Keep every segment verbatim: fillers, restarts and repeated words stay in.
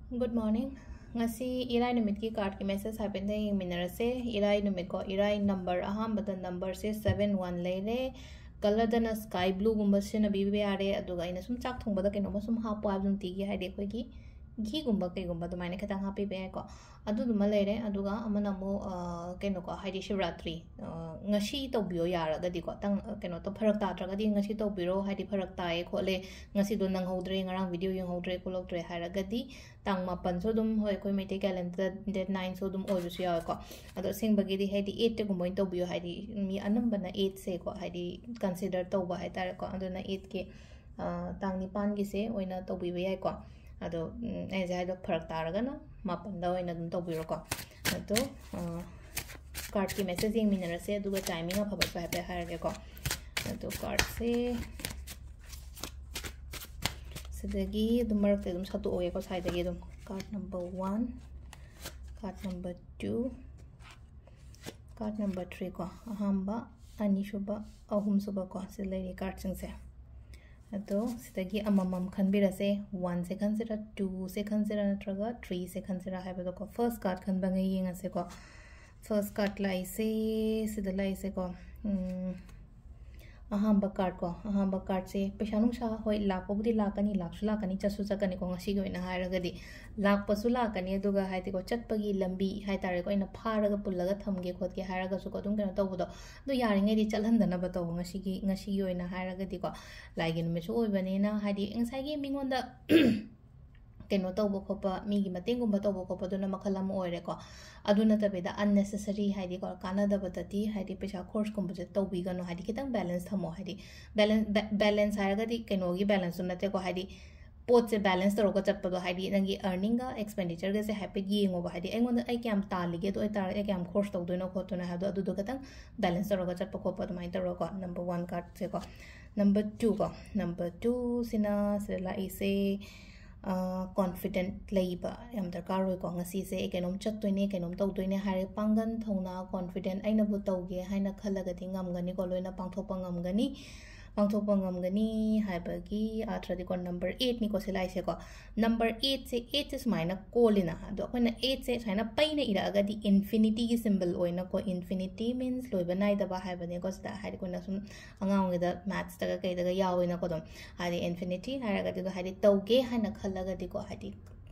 Good morning. ꯉꯁꯤ ꯏꯔꯥꯏ ꯅꯨꯃꯤꯠꯀꯤ cardꯀꯤ message ꯍꯥꯏꯐꯦꯠꯇꯪ ꯌꯦꯡꯃꯤꯟꯅꯔꯁꯦ꯫ ꯏꯔꯥꯏ ꯅꯨꯃꯤꯠꯀꯣ, ꯏꯔꯥꯏ number ꯑꯍꯥꯟꯕꯗ numberꯁꯦ seven one ꯂꯩꯔꯦ꯫ Colourꯗꯅ sky blueꯒꯨꯝꯕ ꯁꯤꯖꯤꯟꯅꯕꯤꯕ ꯌꯥꯔꯦ꯫ ꯑꯗꯨꯒ ꯑꯩꯅ ꯁꯨꯝ ꯆꯥꯛ ꯊꯣꯡꯕꯗ ꯀꯩꯅꯣꯝꯃ ꯁꯨꯝ ꯍꯥꯞꯄꯣ ꯍꯥꯏꯕ ꯅꯨꯡꯇꯤꯒꯤ, ꯍꯥꯏꯗꯤ ꯑꯩꯈꯣꯏꯒꯤ ꯘꯤꯒꯨꯝꯕ ꯀꯩꯒꯨꯝꯕ ꯑꯗꯨꯃꯥꯏꯅ ꯈꯤꯇꯪ ꯍꯥꯞꯄꯤꯕ ꯌꯥꯏꯀꯣ꯫ ꯑꯗꯨꯗꯨꯃ ꯂꯩꯔꯦ꯫ ꯑꯗꯨꯒ ꯑꯃꯅ ꯑꯃꯨꯛ, ꯑ, ꯀꯩꯅꯣꯀꯣ, ꯍꯥꯏꯗꯤ ꯁꯤꯕꯔꯥꯇ꯭ꯔꯤ, ꯑ, ꯉꯁꯤ ꯇꯧꯕꯤꯌꯣ ꯌꯥꯔꯒꯗꯤꯀꯣ, ꯇꯪ-, ꯀꯩꯅꯣ ꯇꯧ-, ꯐꯔꯛ ꯇꯥꯗ꯭ꯔꯒꯗꯤ ꯉꯁꯤ ꯇꯧꯕꯤꯔꯣ, ꯍꯥꯏꯗꯤ ꯐꯔꯛ ꯇꯥꯏꯌꯦ ꯈꯣꯠꯂꯦ, ꯉꯁꯤꯗꯣ ꯅꯪꯍꯧꯗ꯭ꯔꯦ, ꯉꯔꯥꯡ video ꯌꯦꯡꯍꯧꯗ꯭ꯔꯦ ꯈꯣꯠꯍꯧꯗ꯭ꯔꯦ ꯍꯥꯏꯔꯒꯗꯤ ꯇꯥꯡ ꯃꯥꯄꯟꯁꯨ ꯑꯗꯨꯝ, ꯍꯣꯏ, ꯑꯩꯈꯣꯏ ꯃꯩꯇꯩ calendar date nineꯁꯨ ꯑꯗꯨꯝ ꯑꯣꯏꯕꯁꯨ ꯌꯥꯎꯋꯦꯀꯣ꯫ ꯑꯗꯣ ꯑꯁꯦꯡꯕꯒꯤꯗꯤ ꯍꯥꯏꯗꯤ eightꯇꯒꯨꯝꯕ ꯑꯣꯏꯅ ꯇꯧꯕꯤꯌꯣ, ꯍꯥꯏꯗꯤ ꯃꯤ ꯑꯅꯝꯕꯅ eightꯁꯦꯀꯣ, ꯍꯥꯏꯗꯤ consider ꯇꯧꯕ ꯍꯥꯏꯇꯥꯔꯦꯀꯣ꯫ ꯑꯗꯨꯅ eightꯀꯤ, ꯑ, ꯇꯥꯡ ꯅꯤꯄꯥꯟꯒꯤꯁꯦ ꯑꯣꯏꯅ ꯇꯧꯕꯤꯕ ꯌꯥꯏꯀꯣ꯫ ꯑꯗꯣ, ꯎꯝ, ꯑꯩꯁꯦ ꯍꯥꯏꯗꯣ ꯐꯔꯛ ꯇꯥꯔꯒꯅ ꯃꯥꯄꯟꯗ ꯑꯣꯏꯅ ꯑꯗꯨꯝ ꯇꯧꯕꯤꯔꯣꯀꯣ꯫ ꯑꯗꯣ, ꯑ, cardꯀꯤ message ꯌꯦꯡꯃꯤꯟꯅꯔꯁꯦ, ꯑꯗꯨꯒ timing ꯑꯐꯕꯁꯨ ꯍꯥꯏꯐꯦꯠ ꯍꯥꯏꯔꯒꯦꯀꯣ꯫ ꯑꯗꯣ cardꯁꯦ ꯁꯤꯗꯒꯤ ꯑꯗꯨꯝ ꯃꯔꯛꯇ ꯑꯗꯨꯝ ꯁꯠꯇꯣꯛꯑꯒꯦꯀꯣ, ꯁ꯭ꯋꯥꯏꯗꯒꯤ ꯑꯗꯨꯝ꯫ Card number one, card number two, card number three ꯀꯣ, ꯑꯍꯥꯟꯕ, ꯑꯅꯤꯁꯨꯕ, ꯑꯍꯨꯝꯁꯨꯕ ꯀꯣ, ꯁꯤ ꯂꯩꯔꯤ cardꯁꯤꯡꯁꯦ꯫ ꯑꯗꯣ ꯁꯤꯗꯒꯤ ꯑꯃꯃꯝ ꯈꯟꯕꯤꯔꯁꯦ꯫ Oneꯁꯦ ꯈꯟꯁꯤꯔꯥ, twoꯁꯦ ꯈꯟꯁꯤꯔꯥ, ꯅꯠꯇ꯭ꯔꯒ threeꯁꯦ ꯈꯟꯁꯤꯔꯥ ꯍꯥꯏꯕꯗꯣꯀꯣ꯫ First card ꯈꯟꯕꯉꯩ ꯌꯦꯡꯉꯁꯦꯀꯣ꯫ First card ꯂꯥꯛꯏꯁꯦ, ꯁꯤꯗ ꯂꯥꯛꯏꯁꯦꯀꯣ, ꯎꯝ, ꯑꯍꯥꯟꯕ card ꯀꯣ, ꯑꯍꯥꯟꯕ cardꯁꯦ ꯄꯩꯁꯥ ꯅꯨꯡꯁꯥ, ꯍꯣꯏ, ꯂꯥꯛꯄꯕꯨꯗꯤ ꯂꯥꯛꯀꯅꯤ, ꯂꯥꯛꯁꯨ ꯂꯥꯛꯀꯅꯤ, ꯆꯠꯁꯨ ꯆꯠꯀꯅꯤꯀꯣ꯫ ꯉꯁꯤꯒꯤ ꯑꯣꯏꯅ ꯍꯥꯏꯔꯒꯗꯤ ꯂꯥꯛꯄꯁꯨ ꯂꯥꯛꯀꯅꯤ, ꯑꯗꯨꯒ ꯍꯥꯏꯗꯤꯀꯣ, ꯆꯠꯄꯒꯤ ꯂꯝꯕꯤ ꯍꯥꯏꯇꯥꯔꯦꯀꯣ, ꯑꯩꯅ ꯐꯥꯔꯒ ꯄꯨꯜꯂꯒ ꯊꯝꯒꯦ ꯈꯣꯠꯀꯦ ꯍꯥꯏꯔꯒꯁꯨꯀꯣ, ꯑꯗꯨꯝ ꯀꯩꯅꯣ ꯇꯧꯕꯗꯣ, ꯑꯗꯣ ꯌꯥꯔꯤꯉꯩꯗꯤ ꯆꯠꯍꯟꯗꯅꯕ ꯇꯧꯕ꯫ ꯉꯁꯤꯒꯤ, ꯉꯁꯤꯒꯤ ꯑꯣꯏꯅ ꯍꯥꯏꯔꯒꯗꯤꯀꯣ, ꯂꯥꯏꯒꯤ ꯅꯨꯃꯤꯠꯁꯨ ꯑꯣꯏꯕꯅꯤꯅ, ꯍꯥꯏꯗꯤ ꯉꯁꯥꯏꯒꯤ ꯃꯤꯉꯣꯟꯗ ꯀꯩꯅꯣ ꯇꯧꯕ ꯈꯣꯠꯄ, ꯃꯤꯒꯤ ꯃꯇꯦꯡꯒꯨꯝꯕ ꯇꯧꯕ ꯈꯣꯠꯄꯗꯨꯅ ꯃꯈꯜ ꯑꯃ ꯑꯣꯏꯔꯦꯀꯣ꯫ ꯑꯗꯨ ꯅꯠꯇꯕꯤꯗ unnecessary, ꯍꯥꯏꯗꯤꯀꯣ, ꯀꯥꯟꯅꯗꯕꯗꯗꯤ, ꯍꯥꯏꯗꯤ ꯄꯩꯁꯥ ꯈꯣꯔꯁꯀꯨꯝꯕꯁꯦ ꯇꯧꯕꯤꯒꯅꯨ, ꯍꯥꯏꯗꯤ ꯈꯤꯇꯪ balance ꯊꯝꯃꯣ, ꯍꯥꯏꯗꯤ balance, ba-, balance ꯍꯥꯏꯔꯒꯗꯤ ꯀꯩꯅꯣꯒꯤ balanceꯇꯨ ꯅꯠꯇꯦꯀꯣ, ꯍꯥꯏꯗꯤ ꯄꯣꯠꯁꯦ balance ꯇꯧꯔꯒ ꯆꯠꯄꯗꯣ, ꯍꯥꯏꯗꯤ ꯅꯪꯒꯤ earningꯒ expenditure ꯒꯁꯦ ꯍꯥꯏꯐꯦꯠ ꯌꯦꯡꯉꯣꯕ, ꯍꯥꯏꯗꯤ ꯑꯩꯉꯣꯟꯗ ꯑꯩ ꯀꯌꯥꯝ ꯇꯥꯜꯂꯤꯒꯦ, ꯑꯗꯨ ꯑꯣꯏꯇꯥꯔꯒꯗꯤ ꯑꯩ ꯀꯌꯥꯝ ꯈꯣꯔꯁ ꯇꯧꯗꯣꯏꯅꯣ ꯈꯣꯠꯇꯣꯏꯅꯣ ꯍꯥꯏꯕꯗꯣ, ꯑꯗꯨꯗꯣ ꯈꯤꯇꯪ balance ꯇꯧꯔꯒ ꯆꯠꯄ ꯈꯣꯠꯄ ꯑꯗꯨꯃꯥꯏꯅ ꯇꯧꯔꯒꯀꯣ꯫ Number one cardꯁꯦꯀꯣ꯫ Number two ꯀꯣ, number twoꯁꯤꯅ ꯁꯤꯗ ꯂꯥꯛꯏꯁꯦ, ꯑ, confident ꯂꯩꯕ ꯌꯥꯝ ꯗꯔꯀꯥꯔ ꯑꯣꯏꯀꯣ꯫ ꯉꯁꯤꯁꯦ ꯑꯩ ꯀꯩꯅꯣꯝ ꯆꯠꯇꯣꯏꯅꯦ, ꯀꯩꯅꯣꯝ ꯇꯧꯗꯣꯏꯅꯦ ꯍꯥꯏꯔꯒ ꯄꯥꯡꯒꯜ, ꯊꯧꯅꯥ, confident, ꯑꯩꯅꯕꯨ ꯇꯧꯒꯦ ꯍꯥꯏꯅ ꯈꯜꯂꯒꯗꯤ ꯉꯝꯒꯅꯤꯀꯣ, ꯂꯣꯏꯅ ꯄꯥꯡꯊꯣꯛꯄ ꯉꯝꯒꯅꯤ꯫ ꯄꯥꯡꯊꯣꯛꯄ ꯉꯝꯒꯅꯤ ꯍꯥꯏꯕꯒꯤ ꯑꯥꯔꯊꯗꯤꯀꯣ, ꯅꯝꯕꯔ ꯑꯩꯠꯅꯤꯀꯣ ꯁꯤ ꯂꯥꯛꯏꯁꯦꯀꯣ꯫ ꯅꯝꯕꯔ ꯑꯩꯠꯁꯦ ꯑꯩꯠꯁꯦ ꯁꯨꯃꯥꯏꯅ ꯀꯣꯜꯂꯤꯅ, ꯑꯗꯣ ꯑꯩꯈꯣꯏꯅ ꯑꯩꯠꯁꯦ ꯁꯨꯃꯥꯏꯅ ꯄꯩꯅ ꯏꯔꯛꯑꯒꯗꯤ ꯏꯟꯐꯤꯅꯤꯇꯤꯒꯤ ꯁꯤꯝꯕꯜ ꯑꯣꯏꯅꯀꯣ, ꯏꯟꯐꯤꯅꯤꯇꯤ ꯃꯤꯟꯁ ꯂꯣꯏꯕ ꯅꯥꯏꯗꯕ ꯍꯥꯏꯕꯅꯦꯀꯣ ꯁꯤꯗ꯫ ꯍꯥꯏꯗꯤ ꯑꯩꯈꯣꯏꯅ ꯁꯨꯝ ꯑꯉꯥꯡ ꯑꯣꯏꯔꯤꯉꯩꯗ ꯃꯦꯠꯁꯇꯒ ꯀꯩꯗꯒ ꯌꯥꯎꯋꯦꯅꯀꯣ ꯑꯗꯨꯝ꯫ ꯍꯥꯏꯗꯤ ꯏꯟꯐꯤꯅꯤꯇꯤ ꯍꯥꯏꯔꯒꯗꯤ ꯑꯗꯣ ꯍꯥꯏꯗꯤ ꯇꯧꯒꯦ ꯍꯥꯏꯅ ꯈꯜꯂꯒꯗꯤꯀꯣ, ꯍꯥꯏꯗꯤ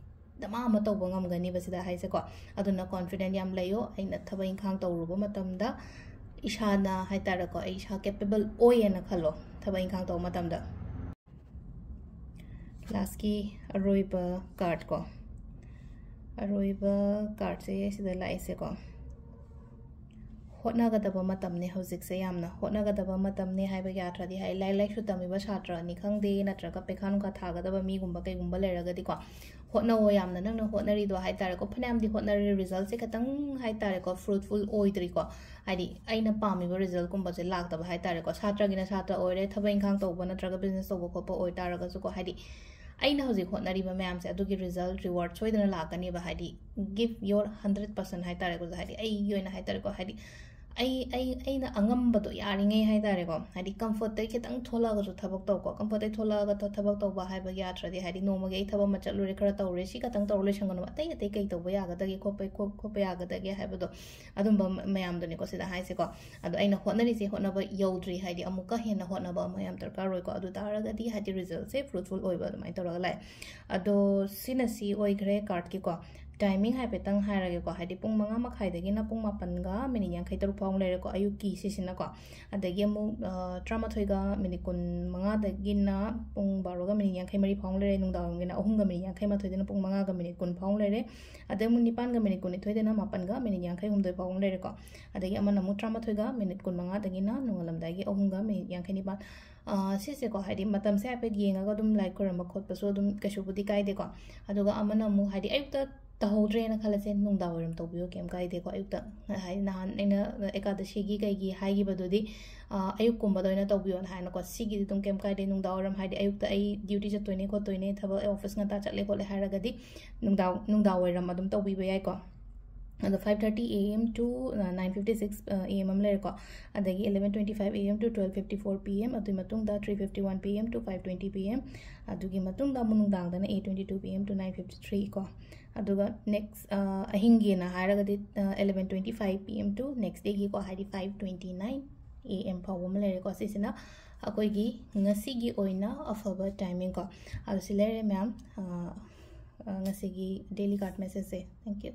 ꯗꯃꯥ ꯑꯃ ꯇꯧꯕ ꯉꯝꯒꯅꯤꯕ ꯁꯤꯗ ꯍꯥꯏꯁꯦꯀꯣ꯫ ꯑꯗꯨꯅ ꯀꯣꯟꯐꯤꯗꯦꯟ ꯌꯥꯝ ꯂꯩꯌꯣ꯫ ꯑꯩꯅ ꯊꯕꯛ ꯏꯪꯈꯥꯡ ꯇꯧꯔꯨꯕ ꯃꯇꯝꯗ ꯏꯁꯥꯅ ꯍꯥꯏꯇꯥꯔꯦꯀꯣ, ꯑꯩ ꯏꯁꯥ ꯀꯦꯄꯦꯕꯜ ꯑꯣꯏꯌꯦꯅ ꯈꯜꯂꯣ ꯊꯕꯛ ꯏꯪꯈꯥꯡ ꯇꯧꯕ ꯃꯇꯝꯗ꯫ ꯂꯥꯁꯀꯤ ꯑꯔꯣꯏꯕ ꯀꯥꯔꯠꯀꯣ, ꯑꯔꯣꯏꯕ ꯀꯥꯔꯠꯁꯦ ꯁꯤꯗ ꯂꯥꯛꯏꯁꯦꯀꯣ꯫ ꯍꯣꯠꯅꯒꯗꯕ ꯃꯇꯝꯅꯦ ꯍꯧꯖꯤꯛꯁꯦ, ꯌꯥꯝꯅ ꯍꯣꯠꯅꯒꯗꯕ ꯃꯇꯝꯅꯦ ꯍꯥꯏꯕꯒꯤ ꯑꯥꯔꯊꯗꯤ ꯍꯥꯏ, ꯂꯥꯏꯔꯤꯛ ꯂꯥꯏꯁꯨ ꯇꯝꯃꯤꯕ ꯁꯥꯇ꯭ꯔꯅꯤ ꯈꯪꯗꯦ, ꯅꯠꯇ꯭ꯔꯒ ꯄꯩꯈꯥ ꯅꯨꯡꯈꯥ ꯊꯥꯒꯗꯕ ꯃꯤꯒꯨꯝꯕ ꯀꯩꯒꯨꯝꯕ ꯂꯩꯔꯒꯗꯤꯀꯣ, ꯍꯣꯠꯅꯧꯑꯣ ꯌꯥꯝꯅ꯫ ꯅꯪꯅ ꯍꯣꯠꯅꯔꯤꯗꯣ ꯍꯥꯏꯇꯥꯔꯦꯀꯣ, ꯐꯅꯌꯥꯝꯗꯤ ꯍꯣꯠꯅꯔꯦ, ꯔꯤꯖꯜꯠꯁꯦ ꯈꯤꯇꯪ ꯍꯥꯏꯇꯥꯔꯦꯀꯣ, ꯐ꯭ꯔꯨꯠꯐꯨꯜ ꯑꯣꯏꯗ꯭ꯔꯤꯀꯣ꯫ ꯍꯥꯏꯗꯤ ꯑꯩꯅ ꯄꯥꯝꯃꯤꯕ ꯔꯤꯖꯜꯠꯀꯨꯝꯕꯁꯦ ꯂꯥꯛꯇꯕ ꯍꯥꯏꯇꯥꯔꯦꯀꯣ꯫ ꯁꯥꯇ꯭ꯔꯒꯤꯅ ꯁꯥꯇ꯭ꯔ ꯑꯣꯏꯔꯦ, ꯊꯕꯛ ꯏꯪꯈꯥꯡ ꯇꯧꯕ ꯅꯠꯇ꯭ꯔꯒ ꯕꯤꯖꯤꯅꯦꯁ ꯇꯧꯕ ꯈꯣꯠꯄ ꯑꯣꯏꯇꯥꯔꯒꯁꯨꯀꯣ, ꯍꯥꯏꯗꯤ ꯑꯩꯅ ꯍꯧꯖꯤꯛ ꯍꯣꯠꯅꯔꯤꯕ ꯃꯌꯥꯝꯁꯦ ꯑꯗꯨꯒꯤ ꯔꯤꯖꯜꯠ, ꯔꯤꯋꯥꯔꯗ ꯁꯣꯏꯗꯅ ꯂꯥꯛꯀꯅꯦꯕ꯫ ꯍꯥꯏꯗꯤ give your hundred percent ꯍꯥꯏꯇꯥꯔꯦꯀꯣ꯫ ꯍꯥꯏꯗꯤ ꯑꯩꯒꯤ ꯑꯣꯏꯅ ꯍꯥꯏꯇꯥꯔꯦꯀꯣ, ꯍꯥꯏꯗꯤ ꯑꯩ ꯑꯩ ꯑꯩꯅ ꯑꯉꯝꯕꯗꯣ ꯌꯥꯔꯤꯉꯩ ꯍꯥꯏꯇꯥꯔꯦꯀꯣ, ꯍꯥꯏꯗꯤ ꯀꯝꯐꯔꯠꯇꯩ ꯈꯤꯇꯪ ꯊꯣꯛꯂꯛꯑꯒꯁꯨ ꯊꯕꯛ ꯇꯧꯀꯣ꯫ ꯀꯝꯐꯔꯠꯇꯩ ꯊꯣꯛꯂꯛꯑꯒ ꯊ- ꯊꯕꯛ ꯇꯧꯕ ꯍꯥꯏꯕꯒꯤ ꯑꯥꯔꯊꯗꯤ ꯍꯥꯏꯗꯤ ꯅꯣꯡꯃꯒꯤ ꯑꯩ ꯊꯕꯛ ꯑꯃ ꯆꯠꯂꯨꯔꯦ, ꯈꯔ ꯇꯧꯔꯦ, ꯁꯤ ꯈꯛꯇꯪ ꯇꯧꯔ ꯂꯣꯏꯁꯟꯒꯅꯨ, ꯑꯇꯩ ꯑꯇꯩ ꯀꯩ ꯇꯧꯕ ꯌꯥꯒꯗꯒꯦ ꯈꯣꯠꯄ ꯈꯣꯠ- ꯈꯣꯠꯄ ꯌꯥꯒꯗꯒꯦ ꯍꯥꯏꯕꯗꯣ, ꯑꯗꯨꯝꯕ ꯃ- ꯃꯌꯥꯝꯗꯨꯅꯤꯀꯣ ꯁꯤꯗ ꯍꯥꯏꯁꯦꯀꯣ꯫ ꯑꯗꯣ ꯑꯩꯅ ꯍꯣꯠꯅꯔꯤꯁꯦ ꯍꯣꯠꯅꯕ ꯌꯧꯗ꯭ꯔꯤ, ꯍꯥꯏꯗꯤ ꯑꯃꯨꯛꯀ ꯍꯦꯟꯅ ꯍꯣꯠꯅꯕ ꯑꯃ ꯌꯥꯝ ꯗꯔꯀꯥꯔ ꯑꯣꯏꯀꯣ꯫ ꯑꯗꯨ ꯇꯥꯔꯒꯗꯤ ꯍꯥꯏꯗꯤ ꯔꯤꯖꯜꯠꯁꯦ ꯐ꯭ꯔꯨꯠꯐꯨꯜ ꯑꯣꯏꯕ ꯑꯗꯨꯃꯥꯏꯅ ꯇꯧꯔꯒ ꯂꯥꯛꯑꯦ꯫ ꯑꯗꯣ ꯁꯤꯅ ꯁꯤ ꯑꯣꯏꯈ꯭ꯔꯦ ꯀꯥꯔꯠꯀꯤꯀꯣ꯫ ꯇꯥꯏꯃꯤꯡ ꯍꯥꯏꯐꯦꯠꯇꯪ ꯍꯥꯏꯔꯒꯦꯀꯣ, ꯍꯥꯏꯗꯤ ꯄꯨꯡ ꯃꯉꯥ ꯃꯈꯥꯏꯗꯒꯤꯅ ꯄꯨꯡ ꯃꯥꯄꯟꯒ ꯃꯤꯅꯤꯠ ꯌꯥꯡꯈꯩ ꯇꯔꯨꯛ ꯐꯥꯎ ꯂꯩꯔꯦꯀꯣ, ꯑꯌꯨꯛꯀꯤ ꯁꯤꯁꯤꯅꯀꯣ꯫ ꯑꯗꯒꯤ ꯑꯃꯨꯛ, ꯑ, ꯇꯔꯥꯃꯥꯊꯣꯏꯒ ꯃꯤꯅꯤꯠ ꯀꯨꯟ ꯃꯉꯥꯗꯒꯤꯅ ꯄꯨꯡ ꯕꯥꯔꯣꯒ ꯃꯤꯅꯤꯠ ꯌꯥꯡꯈꯩ ꯃꯔꯤ ꯐꯥꯎ ꯂꯩꯔꯦ, ꯅꯨꯡꯗꯥꯡꯋꯥꯏꯔꯝꯒꯤꯅ ꯑꯍꯨꯝꯒ ꯃꯤꯅꯤꯠ ꯌꯥꯡꯈꯩ ꯃꯥꯊꯣꯏꯗꯩꯅ ꯄꯨꯡ ꯃꯉꯥꯒ ꯃꯤꯅꯤꯠ ꯀꯨꯟ ꯐꯥꯎ ꯂꯩꯔꯦ꯫ ꯑꯗꯩ ꯑꯃꯨꯛ ꯅꯤꯄꯥꯟꯒ ꯃꯤꯅꯤꯠ ꯀꯨꯟꯅꯤꯊꯣꯏꯗꯩꯅ ꯃꯥꯄꯟꯒ ꯃꯤꯅꯤꯠ ꯌꯥꯡꯈꯩ ꯍꯨꯝꯗꯣꯏ ꯐꯥꯎ ꯂꯩꯔꯦꯀꯣ꯫ ꯑꯗꯒꯤ ꯑꯃꯅ ꯑꯃꯨꯛ ꯇꯔꯥꯃꯥꯊꯣꯏꯒ ꯃꯤꯅꯤꯠ ꯀꯨꯟ ꯃꯉꯥꯗꯒꯤꯅ ꯅꯣꯡꯉꯥꯜꯂꯝꯗꯥꯏꯒꯤ ꯑꯍꯨꯝꯒ ꯃꯤꯅꯤꯠ ꯌꯥꯡꯈꯩ ꯅꯤꯄꯥꯟ꯫ ꯑ, ꯁꯤꯁꯦꯀꯣ, ꯍꯥꯏꯗꯤ ꯃꯇꯝꯁꯦ ꯍꯥꯏꯐꯦꯠ ꯌꯦꯡꯉꯒ ꯑꯗꯨꯝ ꯂꯥꯏ ꯈꯣꯏꯔꯝꯕ ꯈꯣꯠꯄꯁꯨ ꯑꯗꯨꯝ ꯀꯩꯁꯨꯕꯨꯗꯤ ꯀꯥꯏꯗꯦꯀꯣ꯫ ꯑꯗꯨꯒ ꯑꯃꯅ ꯑꯃꯨꯛ ꯍꯥꯏꯗꯤ ꯑꯌꯨꯛꯇ ꯇꯧꯍꯧꯗ꯭ꯔꯦꯅ ꯈꯜꯂꯁꯦ, ꯅꯨꯡꯗꯥꯡ ꯋꯥꯏꯔꯝ ꯇꯧꯕꯤꯌꯣ, ꯀꯩꯝ ꯀꯥꯏꯗꯦꯀꯣ꯫ ꯑꯌꯨꯛꯇ ꯍꯥꯏꯗꯤ ꯅꯍꯥꯟ ꯑꯩꯅ ꯑꯦꯀꯥꯗꯁꯤꯒꯤ ꯀꯩꯒꯤ ꯍꯥꯏꯈꯤꯕꯗꯨꯗꯤ, ꯑ, ꯑꯌꯨꯛꯀꯨꯝꯕꯗ ꯑꯣꯏꯅ ꯇꯧꯕꯤꯌꯣꯅ ꯍꯥꯏꯅꯀꯣ꯫ ꯁꯤꯒꯤꯗꯤ ꯑꯗꯨꯝ ꯀꯩꯝ ꯀꯥꯏꯗꯦ꯫ ꯅꯨꯡꯗꯥꯡ ꯋꯥꯏꯔꯝ ꯍꯥꯏꯗꯤ ꯑꯌꯨꯛꯇ ꯑꯩ ꯗ꯭ꯌꯨꯇꯤ ꯆꯠꯇꯣꯏꯅꯦ ꯈꯣꯠꯇꯣꯏꯅꯦ, ꯊꯕꯛ ꯑꯣꯐꯤꯁ ꯉꯟꯇꯥ ꯆꯠꯂꯦ ꯈꯣꯠꯂꯦ ꯍꯥꯏꯔꯒꯗꯤ ꯅꯨꯡꯗꯥꯡ, ꯅꯨꯡꯗꯥꯡ ꯋꯥꯏꯔꯝ ꯑꯗꯨꯝ ꯇꯧꯕꯤꯕ ꯌꯥꯏꯀꯣ꯫ ꯑꯗꯣ five thirty a.m. to nine fifty six a.m. ꯑꯃ ꯂꯩꯔꯦꯀꯣ. ꯑꯗꯒꯤ eleven twenty five a.m. to twelve fifty four p.m., ꯑꯗꯨꯒꯤ ꯃꯇꯨꯡꯗ three fifty one p.m. to five twenty p.m., ꯑꯗꯨꯒꯤ ꯃꯇꯨꯡꯗ ꯑꯃꯨꯛ ꯅꯨꯡꯗꯥꯡꯗꯅ eight twenty two p.m. to nine fifty three ꯀꯣ. ꯑꯗꯨꯒ next ꯑꯍꯤꯡꯒꯤꯅ ꯍꯥꯏꯔꯒꯗꯤ eleven twenty five p.m. to next dayꯒꯤꯀꯣ, ꯍꯥꯏꯗꯤ five twenty nine a.m. ꯐꯥꯎꯕ ꯑꯃ ꯂꯩꯔꯦꯀꯣ꯫ ꯁꯤꯁꯤꯅ ꯑꯩꯈꯣꯏꯒꯤ ꯉꯁꯤꯒꯤ ꯑꯣꯏꯅ ꯑꯐꯕ timing ꯀꯣ꯫ ꯑꯗꯨ ꯁꯤ ꯂꯩꯔꯦ ꯃꯌꯥꯝ, ꯉꯁꯤꯒꯤ daily card messageꯁꯦ꯫ Thank you.